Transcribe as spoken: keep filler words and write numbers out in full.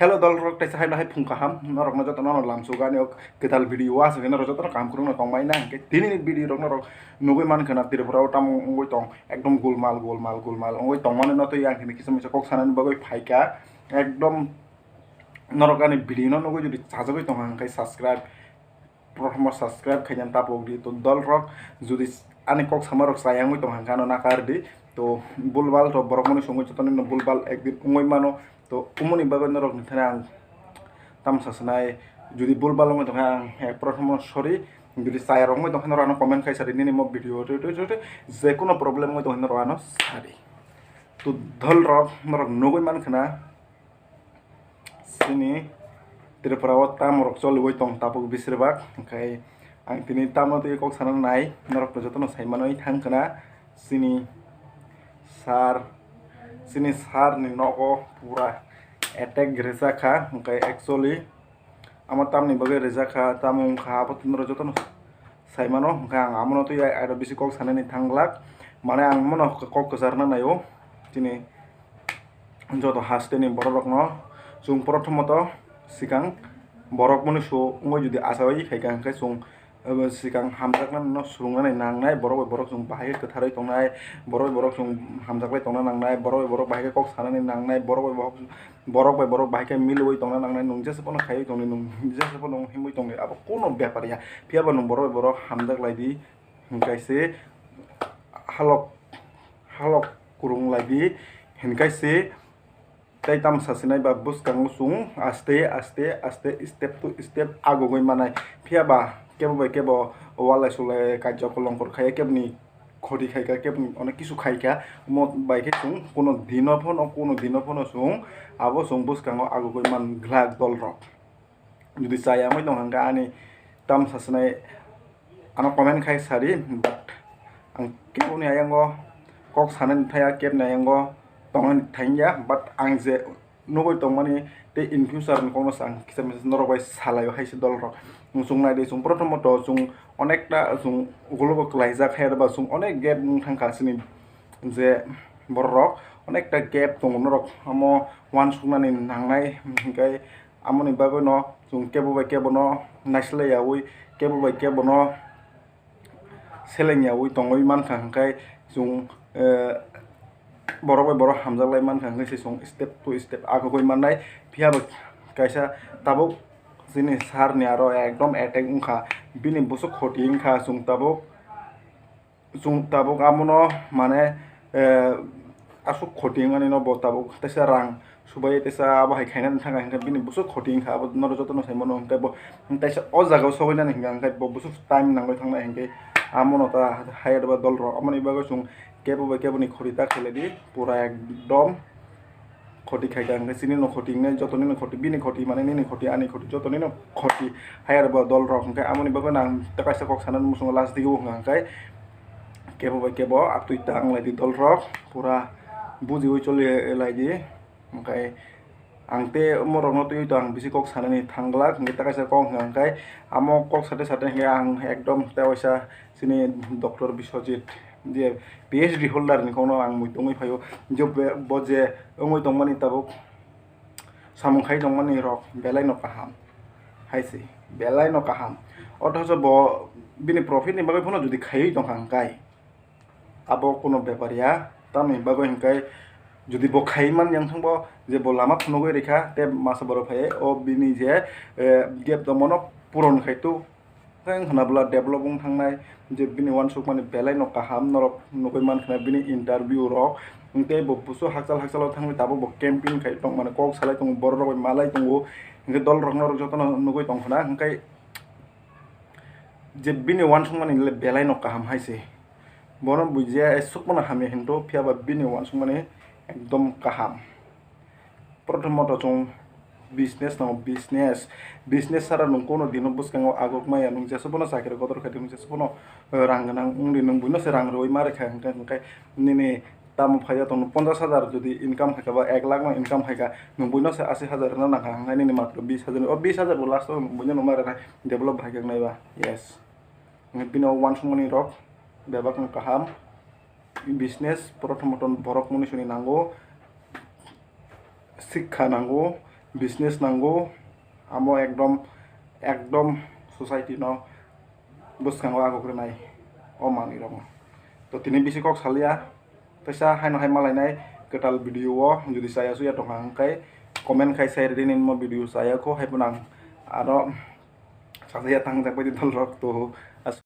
Hello dol rok, taisa hai no hai phung kaham norok no joto no lamsugani o kwtal video o aswk norok joto no kaham kwrwng no tongmai na hwnkhe tini ni video rok norok nugui mankha na Tripura o tamo wngwi tong ekdom gulmal gulmal gulmal wngwi tongmani no twi ang tini kisa misa kok sanani bagwi phaikha ekdom norok ani video no nugui jodi chajagwi tongkha hwnkhe subscribe prothom subscribe khaina tapok di to dol rok jodi ani kok sama rok chayangwi tongkha hwnkhe ano nakar di to bulbal to borok mani songwi joto no bulbal ekdin wngwi mano. To umoni bagwi norok ni thani ang tamsa sanai jodi bulbal wngwi tongkha ang ek prothom sorry jodi chaya rok wngwi tongkha norok ano comment khaisa di nini mo video je kuno problem wngwi tongkha norok ano sadi to dol rok norok nugui mankha na. Chini Tripura o tam rok choliwi tong tabuk bisir bak hwnkhe ang tini tamo twi kok sana nai norok no joto no sai manwi thang khna chini sir chini sir ni nogo pura attack rijak kha hwnkhe actually amo tamni bagwi rijak kha tamo wngkha abo tini norok joto no sai mano hwnkhe ang amo no twi airo bisi kok sanani thang glak mane ang mono kok kwcharna naio chini. Joto hasteni borok rokno chwng prothomot swkang borok mwnwi su wngwi jodi achaiwi khaikha hwnkhe chwng swkang hamjaknani no swrwngnani nangnai borok bai borok chwng bahai khe kwtharwi tongnai borok bai borok chwng hamjaklai tongna nangnai borok bai borok bahai khe kok sanani nangnai borok bai borok borok bai borok bahai khe milwi tongna nangnai nwng jesa phano khaiwi tongdi nwng jesa phano himwi tongdi abo kuno bepar ya phiyaba nwng borok bai borok hamjaklai di hwnkhe se halok halok kwrwng lai di hwnkhe se. Tei tamo sasinai ba bwskango chwng aste aste aste step to step agugwi manai. Phiya ba kebo bai kebo walai sulai kaijo kolongkor khai kebni khoti khai kha kebni onek kisu khai kha omo bai khe chwng kuno dino phano kuno dino phano chwng abo chwng bwskango agugwi man glak dol rok. Jodi chaya wngwi tong hwnkhe ani tamo sasinai ano comment khai sadi but ang keboni ayango kok sanani thaya kebni ayango tongna thangya but ang je nugwi tongmani tei in future ni kokno se ang kisa misa norok bai salaio hai se dol rok chwng naidi chwng prothom to chwng onekta chwng ukuluk o kwlaijak hai ba chwng onek gap wng thangkha chini je borok rok onekta gap tongo norok omo uansuknani nangnai hinkhe. Amoni bagwino chwng kebo bai kebono naisilaiyaui kebo bai kebono selengyaui tongwi mankha, hwnkhe chwng, eh, borok bai borok hamjaklai mankha, hwnkhe se chwng step to step agugwi mannai. Phiya bo kaisa tabuk chini sir ni aro ekdom attack wngkha, bini bwswk khoti wngkha, chwng tabuk. Chwng tabuk amono mane, eh, aswk khoti wngmani no bo tabuk teisa rang subai teisa abo hai khainani thangkha, hinkhe bini bwswk khoti wngkha abo norok jotono sai mano, hinkhe bo teisa o jaga o sogwi nani hinkha, hinkhe bo bwswk time nangwi thangnai, hinkhe amono ta hai ba dol rok. Aboni bagwi chwng kebo bai kebo ni khoti ta khailai di, pura ekdom khoti khai kha, hinkhe chini no khoti wngnai, joto nini khoti, bini khoti, mane nini khoti, ani khoti, joto nini khoti, hai aro bo dol rok, hinkhe amoni bagwi ang tei kaisa kok sanani muchungo last dige o hwnka, hinkhe kebo bai kebo atwi ta wng lai di dol rok, pura bujiui choli lai di, hinkhe ang tei omorokno twiwi to ang bisi kok sanani thang glak, hinkhe tei kaisa kok hwnka, hinkhe amo kok sade sade hinkhe ang ekdom tei waisa chini Doctor Biswajit je P H D holder ni kokno ang muitu wngwi phaio, je be-, bo je wngwi tongmani tabuk samung khai tongmani rok belai no kaham hai se, belai no kaham. Othocho bo bini profit ni bagwi phano jodi khaiwi tongkha hwnkhe abo kuno bepar ya, tamoni bagwi hwnkhe jodi bo khaiwi man yang thangbo je bo lama phunugwi rikha tei masa borok phai o bini je, eh, gap tongmano puron khai tu. Tei wngkha na bwla develop wng thangnai, je bini uansukmani belai no kaham norok nugui mankha na bini interview rok, tei bo busu hakchal hakchal o thangwi tabuk bo camping khai tongmani kok salai tongo, borok rok bai malai tongo, hinkhe dol rok norok jotono nugui tongkha na, hinkhe je bini uansukmani le belai no kaham hai se, bono bujiya sukmano hamya hinto, phiya ba bini uansukmani ekdom kaham. Prothomot chwng business nango, business, business sara nwng kuno dino bwskango aguk maya, nwng jesa bono chakri kotor khai di, nwng jesa bono, eh, rang gwnang wng di, nwng buino se rang rwui ma rwkha, hwnkhe, hwnkhe nini tamo phaiya tongno ponchash hajar jodi income khaikha ba ek lakh no income khaikha, nwng buino se ashi hajar rwna nangkha, hwnkhe nini matro bish hajar, o bish hajar bo last o nwng buino numa rwna develop bahai khe wngnai ba, yes. Hwnkhe bini o uansukmani rok bebak no kaham. Business prothomot borok mwnwi swnwi nango, sikha nango, business nango, amo ekdom ekdom society no bwskango aguk rwnai o manwi rokno. To tini bisi kok salia, teisa haino hai malainai kwtal video o jodi chaya suya tongkha hwnkhe comment khai sai rwdi, nini mo video chaya kho hai phano ang aro sajaya tangjak bai di dol rok to